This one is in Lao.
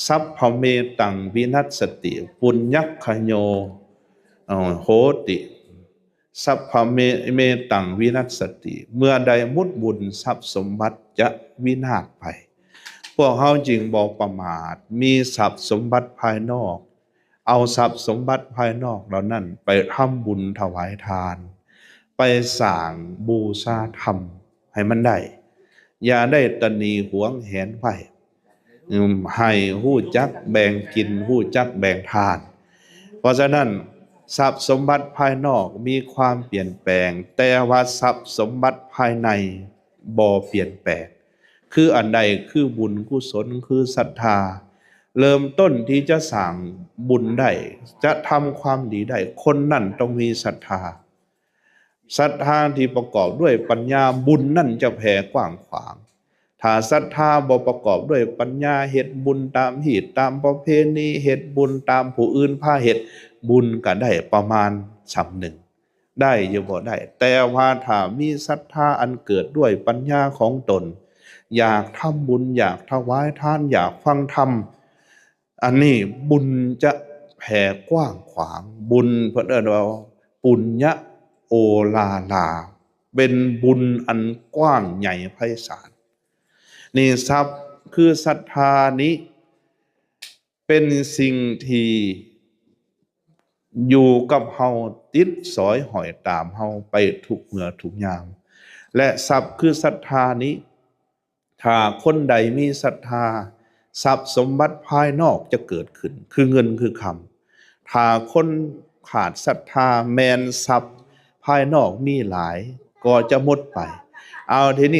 ສັບພະເມຕັງວິນັດສະຕິ ປຸນຍັກຂະໂຍ ເອີ ໂຫຕິ ສັບພະເມ ເມຕັງວິນັດສະຕິ ເມື່ອໃດໝົດບຸນ ຊັບສົມບັດຈະວິນາດໄປ. ພວກເຮົາຈຶ່ງບໍ່ປະໝາດ ມີຊັບສົມບັດພາຍນອກ ເອົາຊັບສົມບັດພາຍນອກເຫຼົ່ານັ້ນໄປທຳບຸນຖວາຍທານ ໄປສ້າງບູຊາທຳໃຫ້ມັນໄດ້ ຢ່າໄດ້ຕະໜີຫວງແຫນໄວ້ ອືມ ໃຫ້ຮູ້ຈັກແບ່ງກິນ ຮູ້ຈັກແບ່ງທານ. ເພາະສະນັ້ນ ຊັບສົມບັດພາຍນອກມີຄວາມປ່ຽນແປງ ແຕ່ວ່າຊັບສົມບັດພາຍໃນບໍ່ປ່ຽນແປງ. ຄືອັນໃດ? ຄືບຸນກຸສົນ ຄືສັດທາ. ເລີ່ມຕົ້ນທີ່ຈະສ້າງບຸນໄດ້ ຈະທຳຄວາມດີໄດ້ ຄົນນັ້ນຕ້ອງມີສັດທາ. ສັດທາທີ່ປະກອບດ້ວຍປັນຍາ ບຸນນັ້ນຈະແຜ່ກວ້າງຂວາງ. ຖ້າສັດທາບໍ່ປະກອບດ້ວຍປັນຍາ ເຮັດບຸນຕາມຮີດຕາມປະເພນີ ເຮັດບຸນຕາມຜູ້ອື່ນພາເຮັດ ບຸນກະໄດ້ປະມານສ່ຳໜຶ່ງ ໄດ້ຢູ່ບໍ່? ໄດ້. ແຕ່ວ່າຖ້າມີສັດທາອັນເກີດດ້ວຍປັນຍາຂອງຕົນ ຢາກທຳບຸນ ຢາກຖວາຍທານ ຢາກຟັງທຳ ອັນນີ້ບຸນຈະແຜ່ກວ້າງຂວາງ. ບຸນເພິ່ນເອີ້ນວ່າ ປຸນຍະໂອລາລາ ເປັນບຸນອັນກວ້າງໃຫຍ່ໄພສານ. ນີ້ ຊັບຄືສັດທານີ້ ເປັນສິ່ງທີ່ຢູ່ກັບເຮົາ ຕິດສອຍຫ້ອຍຕາມເຮົາໄປທຸກເມື່ອທຸກຍາມ ແລະ ຊັບຄືສັດທານີ້ ຖ້າຄົນໃດມີສັດທາ ຊັບສົມບັດພາຍນອກຈະເກີດຂຶ້ນ ຄືເງິນຄືຄຳ. ຖ້າຄົນຂາດສັດທາ ແມ່ນຊັບພາຍນອກມີຫຼາຍກໍຈະໝົດໄປ. ເອົາ ທີນີ້